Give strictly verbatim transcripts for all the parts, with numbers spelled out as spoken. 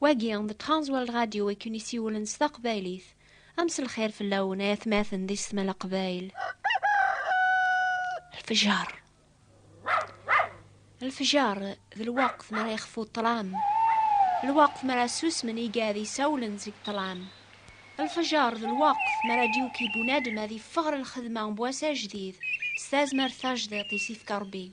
Wagi d Transworld Radio i ken-isiwlen s taqbaylit. Am s lxir fell-awen ay atmaten di setma Leqbayel. Lefjer. Lefjer d lweqt mi ara yexfu ṭṭlam, lweqt mi ara susmen igad isawlen seg ṭṭlam. Lefjer d lweqt mi ara d-yuki bunadem ad iffeɣ ɣer lxedma n wass ajdid s tazmert tajdiṭ i s-ifka Ṛebbi.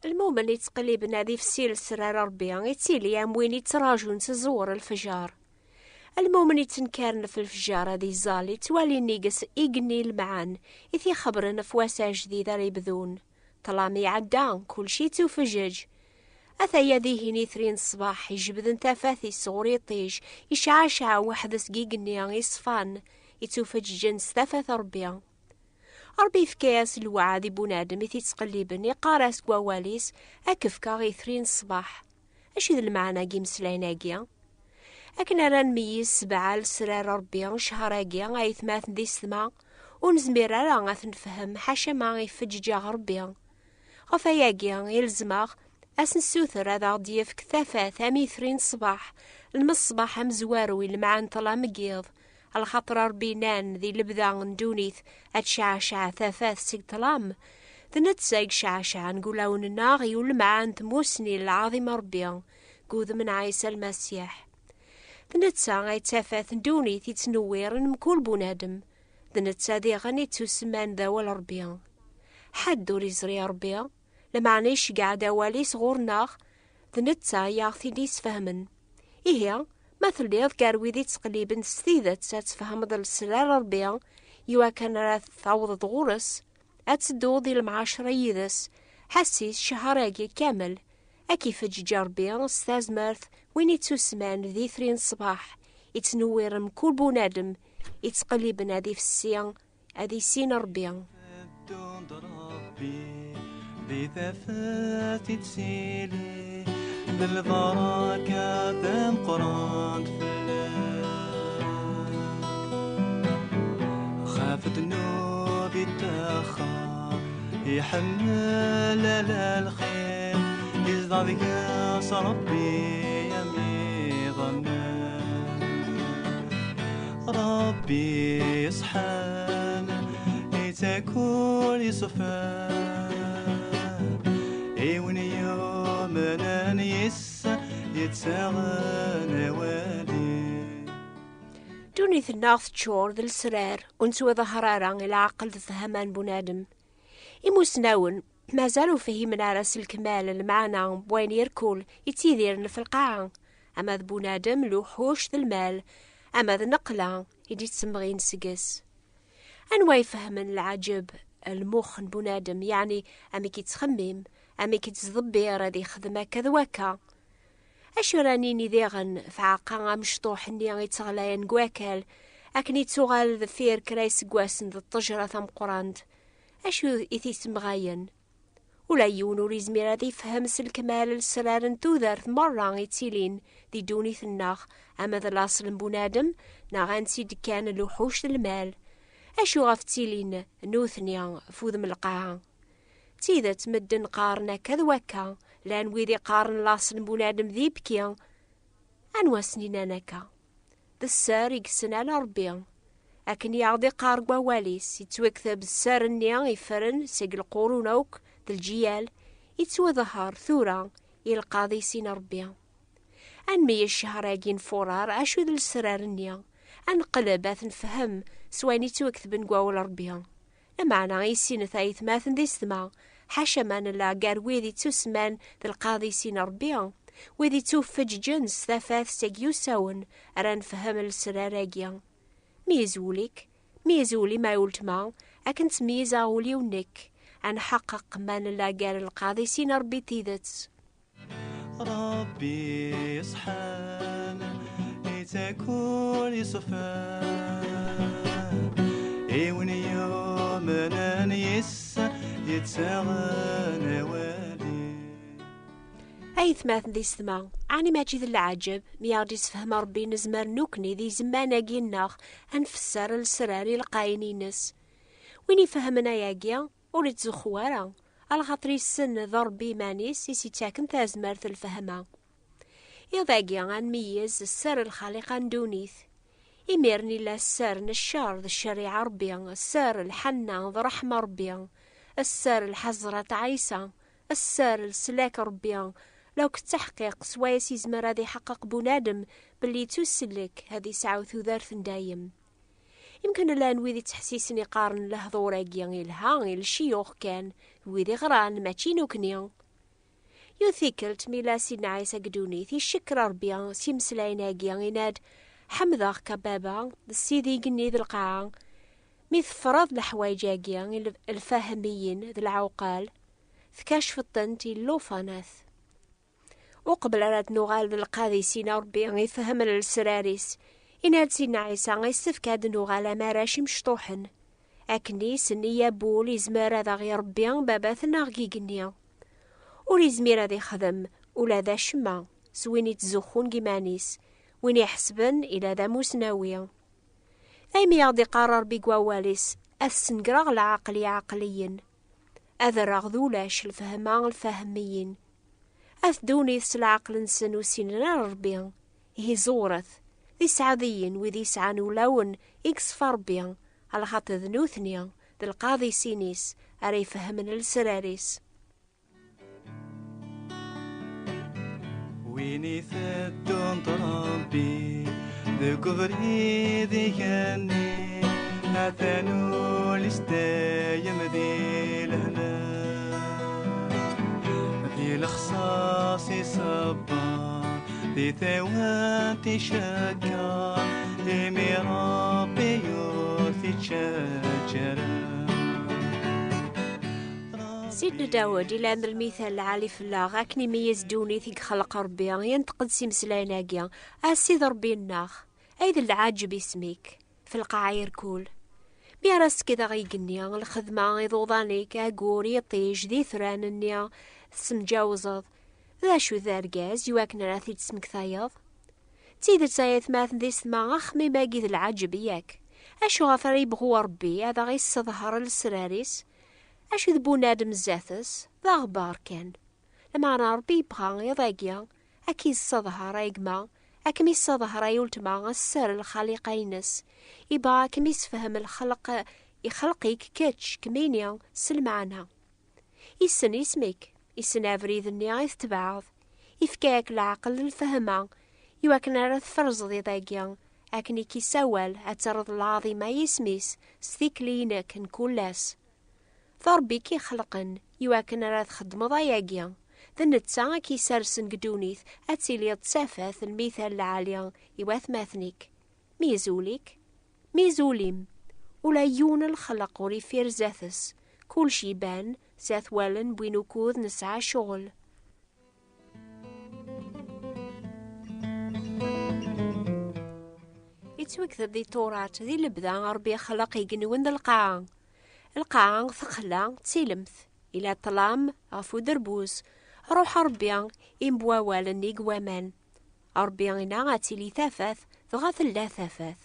Lmumen yettqelliben ad ifessi lesrar Ṛebbi, yettili am win yettraǧun s ẓẓur lefjer. Lmumen yettenkaren ɣef lefjer ad iẓẓal, yettwali nnig-s igenni lmɛan i t-ixebbren ɣef wass ajdid ara yebdun. Ṭṭlam iɛedda, kulci yettufeǧǧeǧ. Ataya dihin itri n ṣṣbeḥ, ijebden tafat-is sɣur yiṭij, icɛacaɛ weḥd-s deg igenni iṣfan, ittufeǧǧeǧen s tafat Ṛebbi. Ṛebbi yefka-yas lweɛd i bunadem i t-ittqelliben, iqqar-as deg wawal-is: "Ad k-fkeɣ itri n ṣṣbeḥ." Acu d lmeɛna n yimeslayen-agi? Akken ara nmeyyez sebɛa lesrar n Ṛebbi ccher-agi, aytmaten di setma, ur nezmir ara ad t-nefhem ḥaca ma ifeǧǧeǧ-aɣ Ṛebbi. Ɣef wayagi i lezmeɣ ad s-nessuter ad aɣ-d-yefk tafat am itri n ṣṣbeḥ, lmeṣbaḥ amezwaru i lemɛan n ṭṭlam n yiḍ, lxaṭer Ṛebbi yenna-d di lebda n ddunit ad tecɛaceɛ tafat seg ṭṭlam. D netta i yecɛacaɛen deg wulawen-nneɣ i ulemɛan n tmussni n lɛaḍima n Ṛebbi deg wudem n Ɛisa Lmasiḥ. D netta ay d tafat n ddunit yettnewwiren mkul bunadem. D netta diɣen yettusemman d awal Ṛebbi. Ḥedd ur yeẓri Ṛebbi, lameɛna iceggeɛ-d awal-is ɣur-neɣ, d netta i aɣ-t-id-isfehmen. Ihi, ma telliḍ gar wid yettqelliben s tidet ad tfehmeḍ lesrar Ṛebbi, iwakken ara tawḍeḍ ɣur-s, ad tedduḍ i lemɛacra yid-s, ḥess-is ccher-agi kamel, ad k-ifeǧǧeǧ Ṛebbi s tazmert, win ittusman d itri n ṣṣbeḥ, ittnewwiren mkul bunadem, ittqelliben ad ifessi, ad issin Ṛebbi. Ddun-d Ṛebbi di tafat i ttili, d lbaraka tameqqrant fell-as. Xaf ddnub ittaxxer, iḥemmel ala lxir, izdeɣ deg-s Ṛebbi am iḍan. Ṛebbi iṣeḥḥan, ittak ul iṣefan, i win yumnen yis-s yettaɣen awal-is. Ddunit-nneɣ teččur d lesrar, ur nettwaḍehher ara i leɛqel d lfehma n bunadem. Imusnawen mazal ur fhimen ara s lekmal lmeɛna n wayen irkul yettidiren f lqaɛa, ama d bunadem, luḥuc d lmal, ama d nneqla i d-ittemɣin seg-s. Anwa ifehmen leɛǧeb n lmux n bunadem, yeɛni amek ittxemmim, amek ittḍebbir ad ixdem akka d wakka? Acu ara nini diɣen f aɛeqqa amecṭuḥ-nni itteɣlayen deg wakal, akken ittuɣal deffir kra iseggasen d ṭṭejra tameqqrant? Acu i t-issemɣayen? Ula yiwen ur izmir ad ifhem s lekmal lesrar n tudert merra ittilin di ddunit-nneɣ, ama d laṣel n bunadem, neɣ ansi d-kkan luḥuc n lmal. Acu ɣef ttilin nutni f udem n lqaɛa? D tidet, medden qqaren akka d wakka, llan wid iqqaren laṣel n bunadem d ibki. Anwa sen-innan akka? D sser i yessen ala Ṛebbi. Akken i aɣ-d-iqqar deg wawal-is, yettwakteb sser-nni ifren seg lqurun akk d lǧiyal, yettwaḍehher tura i lqaḍi sin Ṛebbi. Ad nmeyyez ccher-agi n fuṛar acu d lesrar-nni, ad neqleb ad t-nefhem s wayen yettwaketben deg wawal Ṛebbi. Lameɛna i sinit aytmaten di setma, ḥaca ma nella gar wid ittusemman d lqaḍi sin Ṛebbi, wid ittufeǧǧen s tafat seg yusawen ara nefhem lesrar-agi. Meyyez ul-ik, meyyez ul-im ay ultma, akken ttmeyyizeɣ ul-iw nekk, ad nḥeqqeq ma nella gar lqaḍi sin Ṛebbi d tidet. Ṛebbi iṣeḥḥan, ittak ul iṣefan, i win yumnen yis-s yettaɣen awal-is. Aytmaten di setma, ɛni mačči d leɛǧeb mi aɣ-d-isefhem Ṛebbi nezmer nukni di zzman-agi-nneɣ ad nfesser lesrar ilqayen-ines? Win ifehmen ayagi, ur ittzuxxu ara, alaxaṭer yessen d Ṛebbi iman-is i s-ittaken tazmert n lfehma. Iḍ-agi ad nmeyyez sser lxaliqa n ddunit. Imiren illa sser n ccer d ccariɛa Ṛebbi, sser lḥanna d ṛṛeḥma Ṛebbi, sser lḥeẓrat Ɛisa, sser leslak Ṛebbi, la ukk d taḥqiqt swayes yezmer ad iḥeqqeq bunadem belli yettusellek ad yesɛu tudert n dayem. Imken llan wid ittḥessisen iqqaren lehdur-agi ilha i lecyux kan, wid iɣran mačči nukni. Yiwet tikkelt mi la Sidna Ɛisa deg ddunit, icekkeṛ Ṛebbi s imeslayen-agi, yenna-d: "Ḥemdeɣ-k a Baba, d Ssid igenni d lqaɛa, mi tefreḍ leḥwayeǧ-agi i l-, lfahmiyin d lɛuqal, tkacfeḍ-tent i llufanat." Uqbel ara d-nuɣal d lqadisin a Ṛebbi ifehmen lesrar-is, yenna-d Sidna Ɛisa: "Issefk ad d-nuɣal am arrac imecṭuḥen." Akken i s-nni Yabul, izmer ad aɣ-iṛebbi Baba-tneɣ deg igenni. Ur izmir ad ixdem ula d acemma s win ittzuxxun deg iman-is, win iḥesben ila d amusnawi. Daymi i aɣ-d-iqqar Ṛebbi deg wawal-is: "Ad sengreɣ lɛaqel iɛeqliyen, ad rreɣ d ulac lfehma lfahmiyin." At ddunit s leɛqel-nsen ur ssinen ara Ṛebbi. Ihi ẓewret, d iseɛdiyen wid yesɛan ulawen i yeṣfa Ṛebbi, alaxaṭer d nutni, d lqaḍisin-is, ara ifehmen lesrar-is. Win iteddun d Ṛebbi deg ubrid igenni, atan ul-is dayem di lehna. Di lexṣaṣ iṣebber, di tawant icekkeṛ, imi Ṛebbi ur t-ittcaǧǧar. Sidna Dawed, ilan d lmital lɛali fell-aɣ, akken imeyyez ddunit i ixleq Ṛebbi, yenṭeq-d s imeslayen-agi: "A Ssid Ṛebbi-nneɣ, ay d lɛaǧeb isem-ik fi lqaɛa irkul. Mi ara skdeɣ igenni, lxedma, iḍuḍan-ik, agur, iṭij, d itran-nni tessemǧawzeḍ, d acu d argaz iwakken ara t-id-tesmektayeḍ?" D tidet ay atmaten d isetma, axemmim-agi d lɛaǧeb, yak? Acu ɣef ara yebɣu Ṛebbi ad aɣ-isseḍher lesrar-is? Acu d bunadem zdat-s? D aɣebbar kan. Lameɛna Ṛebbi yebɣa iḍ-agi ad k-isseḍher a gma, ad kem-isseḍher ay uletma, sser lxaliqa-ines. Yebɣa ad kem-isefhem lxelq, ixelq-ik kečč kemmini s lmeɛna. Issen isem-ik, issen abrid-nni i tetbeɛeḍ. Ifka-yak leɛqel d lfehma, iwakken ara tferzeḍ iḍ-agi, akken i k-isawal ad terreḍ lɛaḍima i yisem-is s tikli-inek n kul ass. D Ṛebbi i k-ixelqen iwakken ara txeddmeḍ ayagi. D netta i k-isersen deg ddunit ad tiliḍ d tafat, lmital lɛali i watmaten-ik. Meyyez ul-ik, meyyez ul-im. Ula yiwen n lxelq ur iffir zdat-s. Kullec iban zdat wallen n win ukud nesɛa ccɣel. Ittwakteb di Turat, di lebda, Ṛebbi ixleq igenwen d lqaɛa. Lqaɛa texla d tilemt, ila ṭṭlam ɣef uderbuz, Ṛuḥ Ṛebbi imb wawal nnig waman. Ṛebbi inna ad tili tafat, dɣa tella tafat.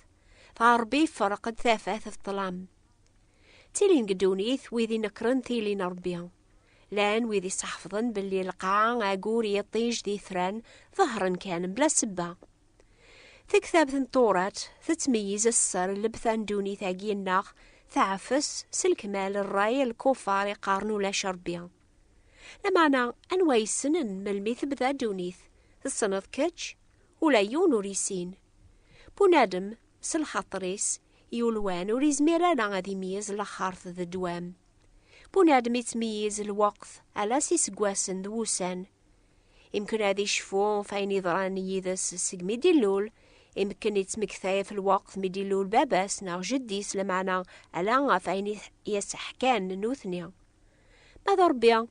Dɣa Ṛebbi iferreq-d tafat d ṭṭlam. Ttilin deg ddunit wid inekren tili n Ṛebbi. Llan wid iseḥfḍen belli lqaɛa, agur, iṭij d itran ḍehren kan mebla ssebba. Taktabt n Turat tettmeyyiz sser n lebda n ddunit-agi-nneɣ, teɛfes s lekmal ṛṛay n lkufar iqqaren ulac Ṛebbi. Lameɛna, anwa yessnen melmi tebda ddunit? Tessneḍ kečč? Ula yiwen ur yessin. Bunadem, s lxaṭer-is, yulwan ur izmir ara ad imeyyez laxert d ddwam. Bunadem ittmeyyiz lweqt ala s iseggasen d wussan. Imken ad icfu ɣef wayen yeḍran yid-s segmi d-ilul, imken ittmektay ɣef lweqt mi d-ilul baba-s neɣ jeddi-s, lameɛna ala ɣef wayen i, i as-ḥkan nutni. Ma d Ṛebbi,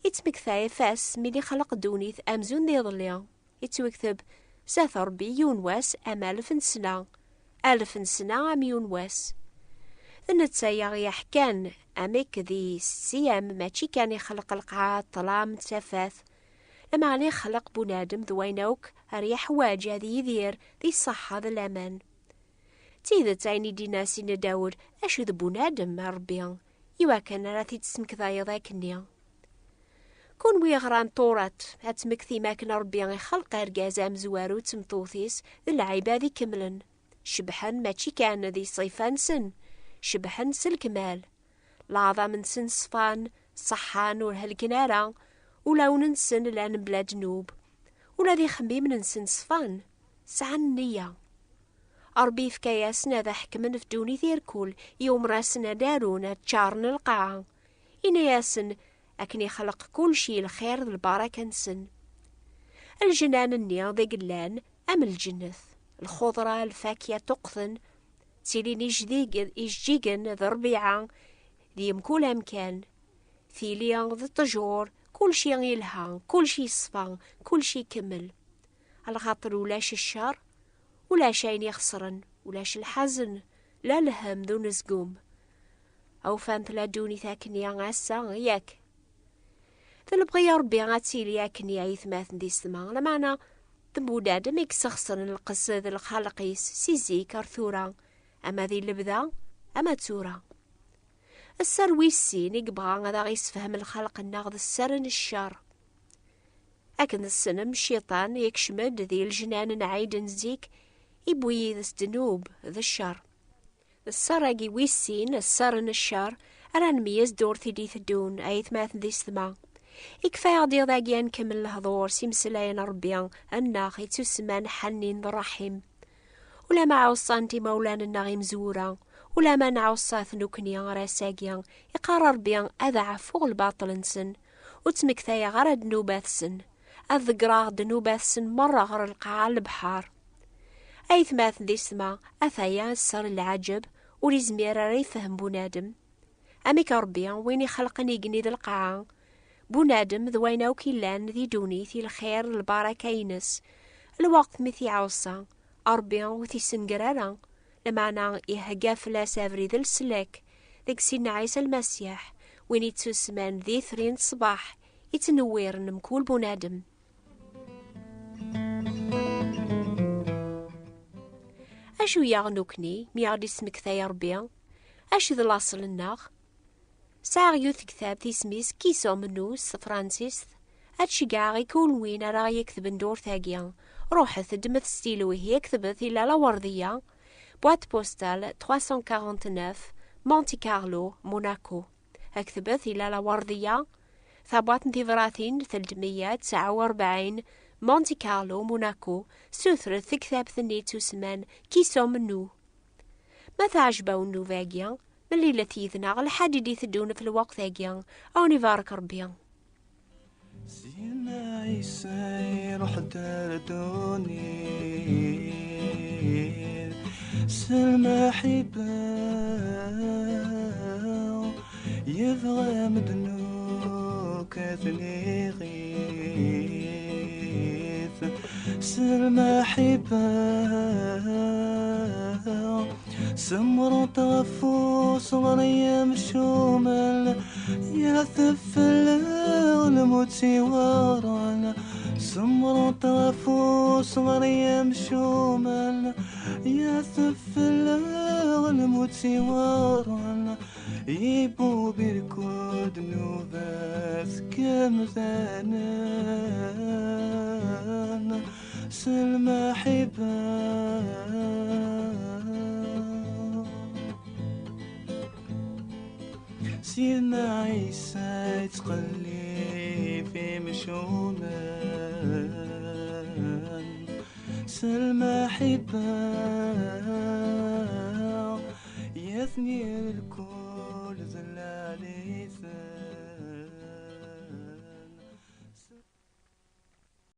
ittmektay ɣef wass mi d-ixleq ddunit amzun d iḍelli. Ittwekteb zdat Ṛebbi yiwen wass am alef n ssna, alef n ssna am yiwen wass. D netta i aɣ-yeḥkan amek di siyam mačči kan ixleq lqaɛa, ṭṭlam d tafat, lameɛna ixleq bunadem d wayen akk ara yeḥwaǧ ad yidir di ṣṣeḥḥa d laman. D tidet ayen i d-yenna Sidna Dawed: "Acu d bunadem, a Ṛebbi, iwakken ara t-id-tesmektayeḍ akkenni?" Kunwi yeɣran Turat, ad tmektim akken Ṛebbi ixelq argaz amezwaru d tmeṭṭut-is d lɛibad ikemlen. Cebḥen mačči kan di ṣṣifa-nsen, cebḥen s lekmal. Leɛḍam-nsen ṣfan, ṣeḥḥan ur helken ara, ulawen-nsen llan bla ddnub. Ula d ixemmimen-nsen ṣfan, sɛan nniya. Ṛebbi yefka-yasen ad ḥekmen ɣef ddunit irkul, yumer-asen ad arun, ad ččaren lqaɛa. Ini-asen akken ixleq kulci i lxir d lbaraka-nsen. Lǧenan-nni deg llan am lǧennet, lxuḍra, lfakya tuqten, ttilin ijdid-, ijeǧǧigen d ṛbiɛa di mkul amkan, tili d ṭṭjur, kulci yelha, kulci yeṣfa, kulci ikemmel. Lxaṭer ulac ccer, ulac ayen ixesren, ulac lḥazen, la lhemm d unezgum. Awfant la ddunit akkenni ass-a, yak? D lebɣi n Ṛebbi ad tili akkenni, aytmaten d yessetma, lameɛna d bunadem i yessexṣren lqesd n lxalq-is si zik ar tura, ama di lebda, ama d tura. Sser wis sin i yebɣa ad aɣ-yessefhem lxalq-nneɣ d sser n ccer. Akken tessnem, Cciṭan yekcem-d di leǧnan n Ɛiden zik, iwwi yid-s ddnub d ccer. D sser-agi wis sin, sser n ccer, ara nmeyyez ddurt i d-iteddun, aytmaten d yessetma. Ikfa-yaɣ-d iḍ-agi ad nkemmel lehdur s imeslayen n Ṛebbi, nneɣ ittusemman ḥennin d ṛṛaḥim. Ulama ɛuṣant imawlan-nneɣ imezwura, ulama nɛuṣa-t nekkni ar ass-agi, iqqar Ṛebbi ad ɛfuɣ lbaṭel-nsen, ur ttmektayeɣ ara ddnubat-sen, ad ḍeggreɣ ddnubat-sen merra ɣer lqaɛa n lebḥer. Aytmaten d yessetma, ataya sser n lɛaǧeb, ur izmir ara ifhem bunadem. Amek Ṛebbi, win ixelqen igenni d lqaɛa, bunadem d wayen akk illan di ddunit i lxir d lbaraka-ines, lweqt mi t-iɛuṣa, Ṛebbi ur t-issenger ara, lameɛna ihegga fell-as abrid n leslak deg Sidna Ɛisa Lmasiḥ, win ittusemman d itri n ṣṣbeḥ, ittnewwiren mkul bunadem. Acu yaɣ nekkni mi aɣ-d-ismektay Ṛebbi? Acu d laṣel-nneɣ? Sɛiɣ yiwet tektabt isem-is Qui sommes-nous s tefransist. Ad ceggɛeɣ i kul win ara ɣ-yeketben ddurt-agi. Ruḥet, ddmet stylo ihi, ketbet illa Lawerdiya, boîte postale trois cent quarante-neuf, Monte Carlo, Monaco. Ketbet illa Lawerdiya, tabwaṭ n tibratin teltmeyya tesɛa u rebɛin, Monte Carlo, Monaco. Sutret tektabt-nni ittusemman Qui sommes-nous? Ma teɛjeb-awen nnuba-agi, mlilet yid-neɣ lḥad i d-iteddun ɣef lweqt-agi. A wen-ibarek Ṛebbi. Sidna Ɛisa iruḥ-d ar ddunit s lmaḥibba, yebɣa medden akk ad ten-iɣit s lmaḥibba. Semmṛet ɣef uṣɣer yemcumen, ya tefleɣ lmut iweṛṛen. Semmṛet ɣef uṣɣer yemcumen, ya tefleɣ lmut iweṛṛen. Ibubi lkud nnubat kemdanen s lmaḥibba. Sidna Ɛisa yettqellib imcumen s lmaḥibba, yatni lkul d lɛali-ten.